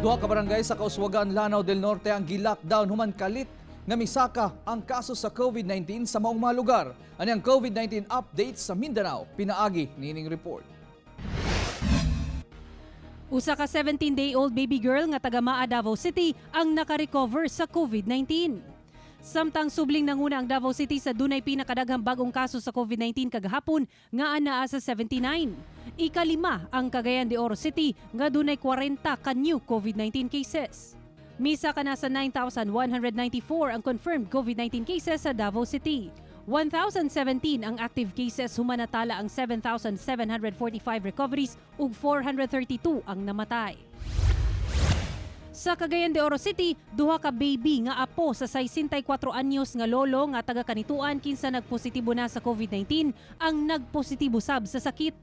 Duha ka barangay sa Kauswagan, Lanao del Norte ang gi-lockdown human kalit nga misaka ang kaso sa COVID-19 sa maong mga lugar. Ani ang COVID-19 updates sa Mindanao, pinaagi niining report. Usa ka 17-day-old baby girl nga taga Maa, Davao City ang nakarecover sa COVID-19. Samtang subling nanguna ang Davao City sa dunay pinakadaghang bagong kaso sa COVID-19 kagahapon nga anaa sa 79. Ikalima ang Cagayan de Oro City nga dunay 40 ka new COVID-19 cases. Misaka na sa 9,194 ang confirmed COVID-19 cases sa Davao City. 1,017 ang active cases human natala ang 7,745 recoveries ug 432 ang namatay. Sa Cagayan de Oro City, duha ka baby nga apo sa 64 anyos nga lolo nga taga Canitoan kinsa nagpositibo na sa COVID-19 ang nagpositibo sab sa sakit.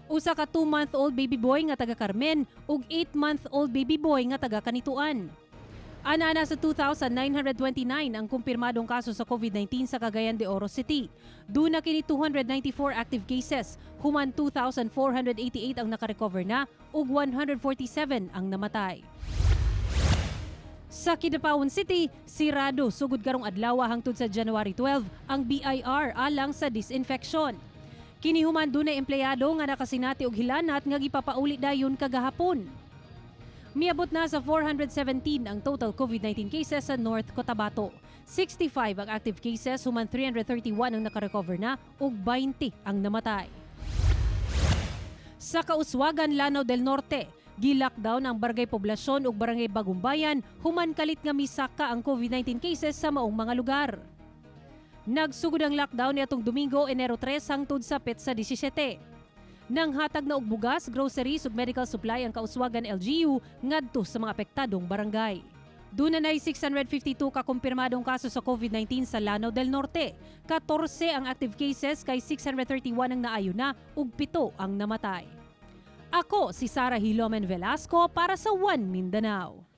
Usa ka 2-month-old baby boy nga taga Carmen ug 8-month-old baby boy nga taga Canitoan. Ana na sa 2,929 ang kumpirmadong kaso sa COVID-19 sa Cagayan de Oro City. Duna kini 294 active cases, human 2,488 ang nakarecover na ug 147 ang namatay. Sa Kidapawan City, sirado sugod karong adlaw hangtod sa January 12 ang BIR alang sa disinfection. Kini human dunay empleyado nga nakasinati og hilanat nga gipapauli dayon kagahapon. Miabot na sa 417 ang total COVID-19 cases sa North Cotabato. 65 ang active cases, human 331 ang nakarecover na ug 20 ang namatay. Sa Kauswagan, Lanao del Norte, gi-lockdown ang Barangay Poblasyon ug Barangay Bagumbayan human kalit nga misaka ang COVID-19 cases sa maong mga lugar. Nagsugod ang lockdown niadtong Domingo, Enero 3, hangtod sa petsa 17. Nanghatag na og bugas, groceries ug medical supply ang Kauswagan LGU ngadto sa mga apektadong barangay. Duna nay 652 ka kumpirmadong kaso sa COVID-19 sa Lanao del Norte. 14 ang active cases kay 631 ang naayo na ug 7 ang namatay. Ako si Sara Hilomen Velasco para sa One Mindanao.